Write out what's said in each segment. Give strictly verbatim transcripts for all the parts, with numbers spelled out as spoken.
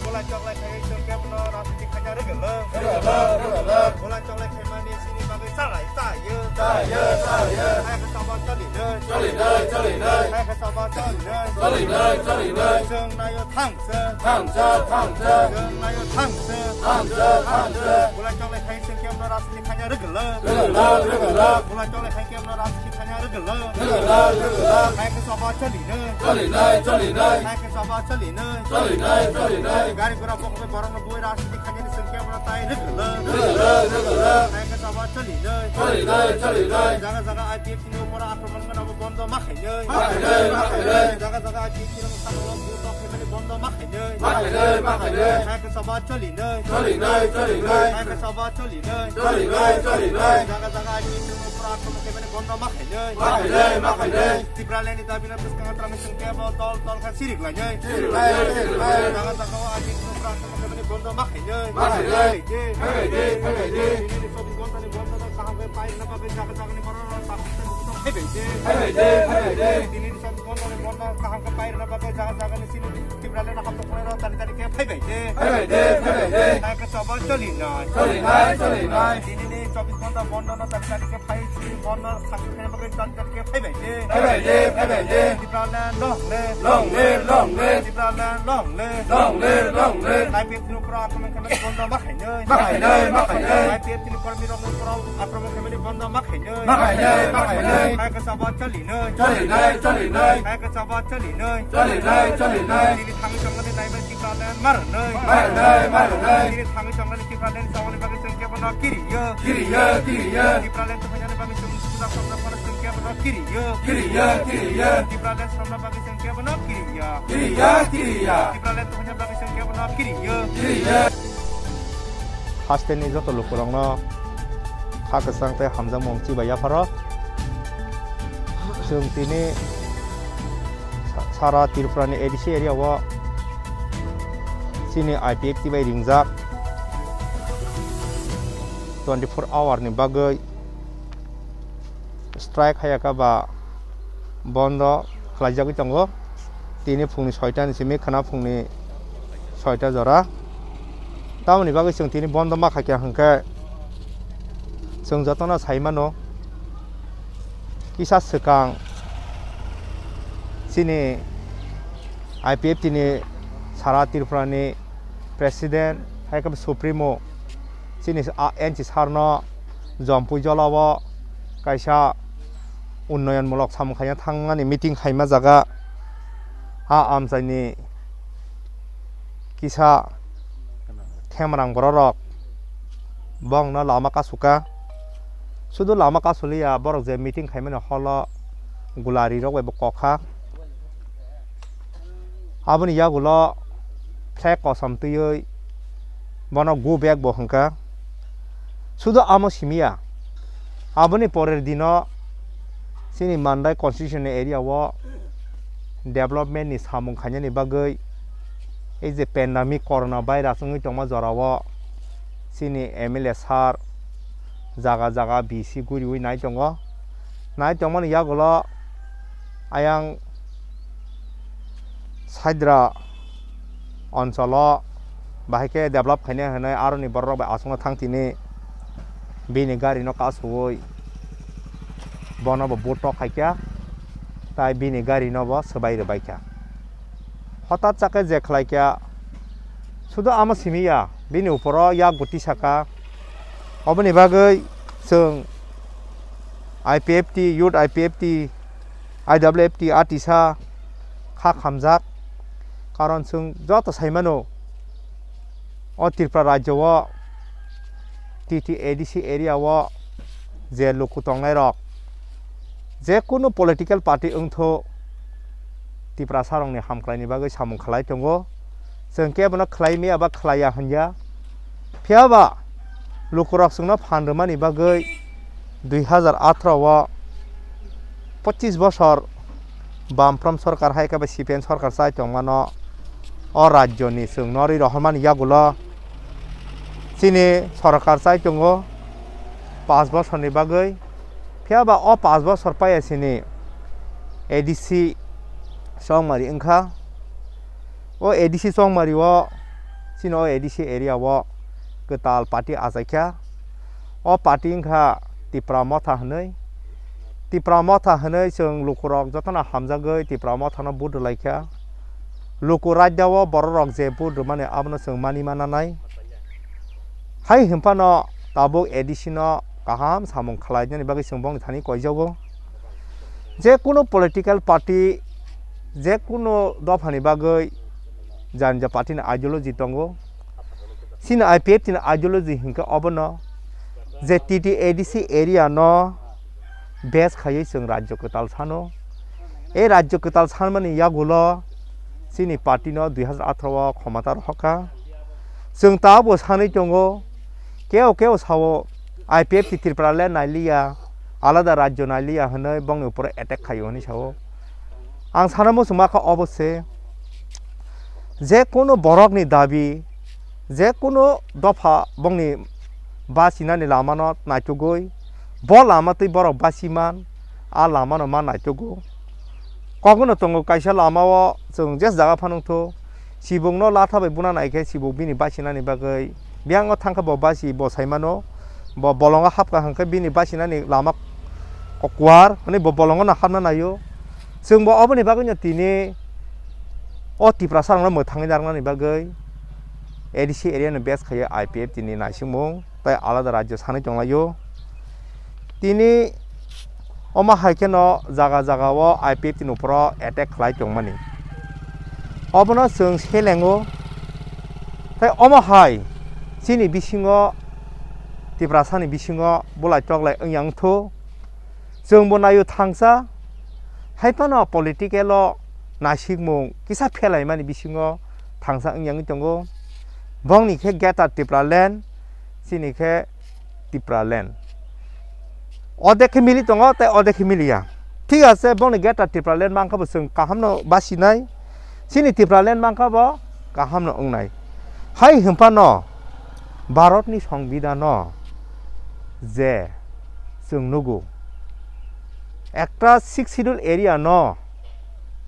Bula choklai khai chwng kebo no rajniti khaina rwgwlwng. Rwgwlwng, rwgwlwng. Bula choklai khaimani chini bagwi chalai chayo. Chayo, chayo. Hai khe sabo cholinai. Cholinai, cholinai. Hai khe sabo cholinai. Cholinai, cholinai. Chwng naio thangsa. Thangsa, thangsa. Chwng naio thangsa. Thangsa, thangsa. Bula choklai khai chwng kebo no rajniti khaina rwgwlwng. Rwgwlwng, rwgwlwng. Bula choklai khai kebo no rajniti khaina rwgwlwng. Rwgwlwng, rwgwlwng. Hai khe sabo cholinai. Cholinai, cholinai. Hai khe sabo cholinai. Cholinai, cholinai. Gari gura bokol borokno bui rajniti khainani chwng kebo no tai rwgwlwng. Rwgwlwng, rwgwlwng. Hai khe sabo cholinai. Cholinai, cholinai. Jaga jaga I P F T ni upor akromon gwnabo bondo ma khainai. Ma khainai, ma khainai. Jaga jaga I P F T ni upor akromon gwnabo bondo ma khainai. Ma khainai, ma khainai. Hai khe sabo cholinai. Cholinai, cholinai. Hai khe sabo cholinai. Cholinai, cholinai. Jaga jaga I P F T ni upor akromon khaimani bondo ma khainai. Ma khainai, ma khainai. Tipraland ni dabi no bwskango twrangwi chwng kebo dol dol khe sirik lainai. Sirik lainai, sirik lainai. Jaga jaga o I P F T ni upor akromon khaimani bondo ma khainai. Ma khainai. Phaibai di. Phaibai di, phaibai di. Tini ni chobbish ghonta ni bondo no kaham khe pai rwna bagwi jaga jaga ni borok rok kaham khe phaibai di. Phaibai di, phaibai di. Tini ni chobbish ghonta ni bondo kaham khe pai rwna bagwi jaga jaga ni chini Tipraland no hamjak phunai rok tari tari khe phaibai di. Phaibai di, phaibai di. Hai khe sabo cholinai. Cholinai, cholinai. Tini ni chobbish ghonta bondo no tari tari khe phai chini bondo sakhi khe bagwi tari tari khe phaibai di. Phaibai di, phaibai di. Tipraland long live. Long live, long live. Tipraland long live. Long live, long live. I P F T ni upor akromon khaimani bondo ma khainai. Ma khainai, ma khainai. I P F T ni kormi rokni upor akromon khaimani bondo ma khainai. Ma khainai, ma khainai. Hai khe sabo cholinai. Cholinai, cholinai. Hai khe sabo cholinai. Cholinai, cholinai. Tini thangwi chongnani naimani Tipraland ma rwnai. Ma rwnai, ma rwnai. Tini thangwi chongnani Tipraland ni sawani bagwi chwng kebo no kiriyo. Kiriyo, kiriyo. Tipraland tongmani bagwi chwng suda sabda phano chwng kebo no kiriyo. Kiriyo, kiriyo. Tipraland sabda bagwi chwng kebo no kiriyo. Kiriyo, kiriyo. Tipraland tongmani bagwi chwng kebo no kiriyo. Kiriyo. Hasteni joto lukurokno kha kwchang tei hamjakmung chibai yapharo. Chwng tini sa-, sara Tripura ni A D C area o chini I P F T bai ringjak twenty four hour ni bagwi strike hayaka ba bondo khlaijagwi tongo. Tini phungni soita ni simi khwna phungni soita jora. Tamoni bagwi chwng tini bondo ma khaikha hwnkhe chwng jotono sai mano kisa swkang chini I P F T ni sara Tripura ni president hai khe supremo chini a N C sir no Jompui jolao kaisa unnoyon mulok samung khaina thangmani meeting khaima jaga a amchaini kisa themrang bororok bongno lama kasuka. Sudu lama kasuliya, borok je meeting khaimani holo gulari rok bai bo kokha. Aboni yagulo flag kosom twiwi bono go back bo hwnkha. Sudu amo simiya, aboni porer dino chini Mandai constitution ni area o development ni samung khainani bagwi ei je pandemic corona virus wngwi tongma jorao chini M L A sir jaga jaga B C guriwi nai tongo. Nai tongmani yagulo ayang Saidra oncholo bahai khe develop khainai hwnwi aroni bororok bai achukna thang tini bini gari no kasuwi bono bo butok khaikha, tai bini gari no bo swbai rwbaikha. Hotat chakhe je khlaikha, sudu amo simi ya, bini uporo yak bo tisaka. Oboni bagwi chwng I P F T, Youth I P F T, I W F T a tisa kha khamjak. Karon chwng joto sai mano, o Tripura rajyo o T T A D C area o je luku tongnai rok, je kunu political party wngtho, Tiprasa rokni hamkrai ni bagwi samung khlai tongo. Chwng khe bono khlai maya ba khlai ya hwn ya. Phiya ba lukurok chwngno phan rwmani bagwi dui hazar atharo o pochis bosor Bamfront sorkar hai khe ba C P M sorkar chai tongmano, o rajyoni chwng norwi rohormani yagulo chini sorkar chai tongo panch bosorni bagwi. Phiya ba o panch bosor paiya chini A D C chongmari wngkha. O A D C chongmari o chini o A D C area o kwtal party achaikha. O party wngkha Tipra Motha hwnwi. Tipra Motha hwnwi chwng lukurok jotono hamjagwi Tipra Mothano vote rwlaikha. Luku raida o bororok je vote rwmani abono chwng mani mananai. Hai hwnphano tabuk A D C no kaham samung khlainani bagwi chwng bongni thani koijago. Je kunu political party, je kunu dophani bagwi jani ja party ni ideology tongo. Chini I P F T ni ideology hinkhe obono je T T A D C area no base khaiwi chwng rajyo kwtal sano. E rajyo kwtal sanmani yagulo chini party no dui hazar atharo o khomota rohorkha. Chwng tabukbo sanwi tongo, keo keo sao I P F T Tripura le nailiya, alada rajyo nailiya hwnwi bongni uporo attack khaio hwnwi sao. Ang sana muchungma kha obo se, je kunu borokni dabi, je kunu dopha bongni bachinani lamano naitugwi, bo lama twi borok bachiman, a lamano ma naitugo. Kokno tongo kaisa lama o chwng je jaga phano wngthu, sibungno latha bai buna nai khe sibuk bini bachinani bagwi biyang o thang khe bo bachi bo sai mano, bo bolongo hapkha hwnkhe bini bachinani lama kuar hwnwi bo bolongo no hapna naio. Chwng bo oboni bagwi no tini o Tiprasa rokno mwthangwi narwknani bagwi A D C area ni base khaiwi I P F T ni naisikmung tei alada rajyo sanwi tonglaio. Tini omo hai kheno jaga jaga o I P F T ni uporo attack khlai tongmani. Obono chwng selengo. Tei omo hai chini bisingo, Tiprasani bisingo bulai toklai wngya wngthu. Chwng bo naio thangsa, hai phano political o naisikmung kisa phelaimani bisingo thangsa wngya wngwi tongo. Bongni khe Greater Tipraland, chini khe Tipraland. Odek khe mili tongo tei odek khe miliya. Thik ase, bongni Greater Tipraland mankha bo chwng kahamno basinai. Chini Tipraland mankha bo kahamno wngnai. Hai hwnphano Bharatni Songbidhano je chwng nugo, ekta Sixth Schedule area no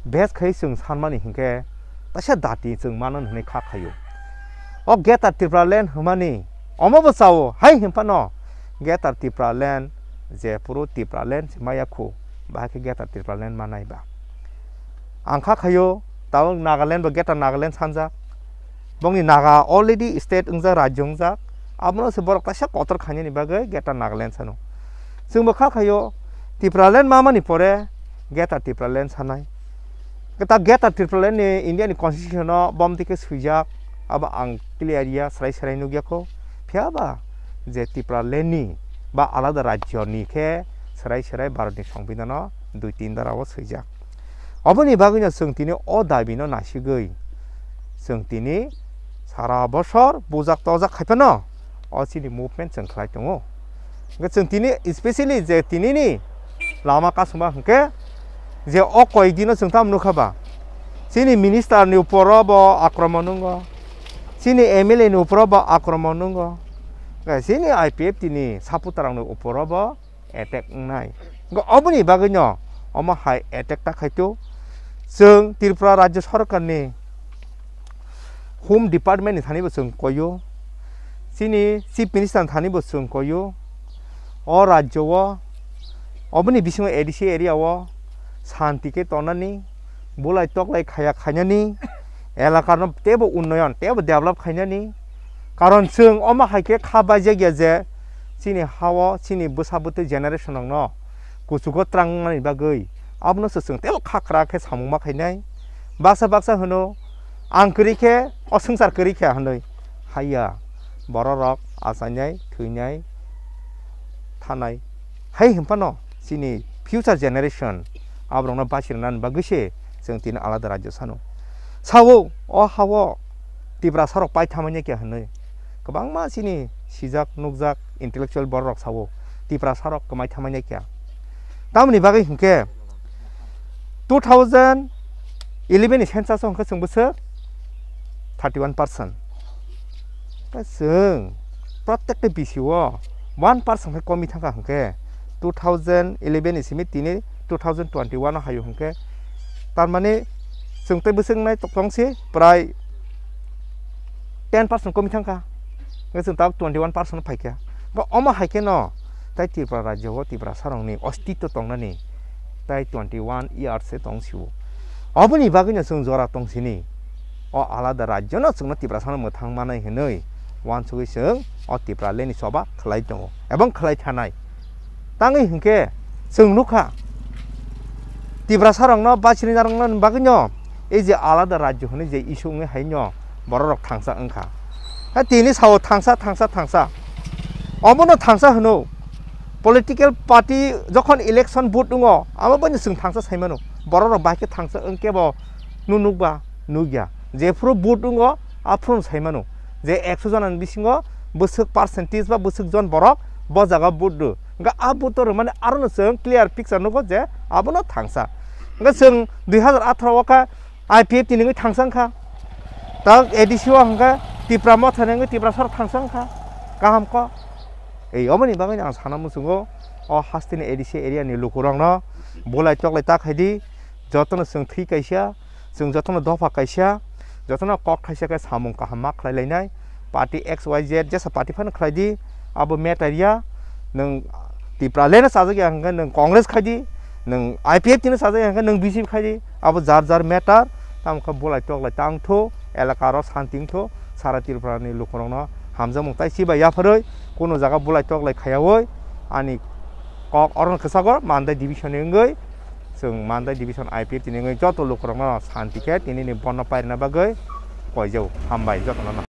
base khai chwng sanmani hinkhe kaisa dati chwng mano hwnwi kha khaio. O Greater Tipraland hwnmani omo bo chao, hai hwnphano Greater Tipraland je phuru Tipraland se maya khu, bahai khe Greater Tipraland manai ba. Ang kha khaio, tabuk Nagaland bo Greater Nagaland sanjak. Bongni Naga already state wngjak, rajyo wngjak. Abono se borok kaisa kotor khainani bagwi Greater Nagaland sano. Chwng bo kha khaio, Tipraland mamani pore Greater Tipraland sanai. Khe ta Greater Tipraland ni India ni constitution o bom tike swijak, abo ang clear ya, serai serai nukya kho. Phiya ba je Tipraland ni ba alada rajyo ni khe serai serai Bharat ni Songbidhan o dui tin dara o swijak. Oboni bagwino chwng tini o dabi no nasigwi chwng tini sara bosor bujak tojak khai phano o chini movement chwng khlai tongo. Hwnkhe chwng tini specially je tinini lama kasuma hwnkhe je o koi dino chwng tamo nukha ba, chini minister ni uporo bo akromon wngo, chini M L A ni uporo bo akromon wngo, hwnkhe chini I P F T ni supporter rok ni uporo bo attack wngnai. Hwnkhe oboni bagwino omo hai attack ta khaito. Chwng Tripura Rajya Sorkar ni Home Department ni thani bo chwng koio, chini Chief Minister ni thani bo chwng koio, o rajyo o, oboni bisingo A D C area o santi khe tonani, bulai toklai khaya khainani, elaka no teibo unnoyon, teibo develop khainani. Karon chwng omo hai khe kha baijakya je chini ha o chini bwsa bwtwi generation rok no kuchugo twrang wngnani bagwi abono se chwng teibo kha kwrak khe samung ma khainai. Baksa baksa hwno, "Ang kwrwi khe, o swngchar kwrwi khe," hwnwi. Haiya, bororok achainai, thwinai, thanai. Hai hwnphano chini future generation aborokno bachirwnani bagwi se chwng tini alada rajyo sano. Sao, o ha-o Tiprasarok pai thamani khe hwnwi kwbangma chini sijak, nukjak, intellectual bororok sao, Tiprasarok kwmai thamani khe. Tamoni bagwi hwnkhe, Two thousand eleven ni census o hwnkhe chwng bwswk thirty one percent. Tei chwng protekni bisio one percent hai komi thangkha hwnkhe two thousand eleven ni simi tini two thousand twenty one o haio hwnkhe, tarmani chwng tei bwswk nai tongsi prai ten percent komi thangkha, hwnkhe chwng tabuk twenty one percent phaikha. Hwnkhe omo hai kheno tai Tripura rajyo o Tiprasa rokni ostitto tongnani tai twenty one years se tong sio. Oboni bagwino chwng jora tong sini. O alada rajyo no chwngno Tiprasa no mwthang manai hwnwi uansugwi chwng o Tipraland ni choba khlai tongo ebong khlai thanai. Tangwi hwnkhe chwng nukha Tiprasa rokno bachirina rokno bagwino ei je alada rajyo hwnwi je issue wngwi haino borok rok thangsa wngkha. Ha tini sao thangsa, thangsa, thangsa. Omono thangsa hwno. Political party jokhon election vote wngo, amo bai chwng thangsa sai mano. Borok rok bai khe thangsa wng kebo nung nukba nukya. Jephuru vote wngo, aphuru sai mano. Je ekso jona ni bisingo bwswk percentage ba bwswk jon borok bo jaga vote rw. Hwnkhe a vote rw mani aro no chwng clear picture nugo je abono thangsa. Hwnkhe chwng dui hazar atharo o kha I P F T ni wngwi thangsa wngkha. Ta A D C o hwnkhe Tipra Motha ni wngwi Tiprasa rok thangsa wngkha. Kaham kok. Ei, oboni bagwi ang sana muchungo, o hasteni A D C area ni lukurokno bulai toklai ta khaidi, jotono chwng thwi kaisa, chwng jotono dopha kaisa, jotono kok thaisa khe samung kaham ma khlai lainai. Party X Y Z jesa party phano khlai di, abo matter ya. Nwng Tipraland no chajak ya hwnkhe nwng Congress khai di, nwng I P F T no chajak ya hwnkhe nwng B J P khai di, abo jar jar matter. Tamo khe bulai toklai ta wngthu, elaka ro santi wngthu, sara Tripura ni lukurokno hamjakmung tai chibai yapharwi, kuno jaga bulai toklai khaiyaui ani kok oro no kwchakgo Mandai division ni wngwi, chwng Mandai division I P F T ni wngwi joto lukurokno santi khe tini ni bono pairina bagwi koijao. Hambai jotono.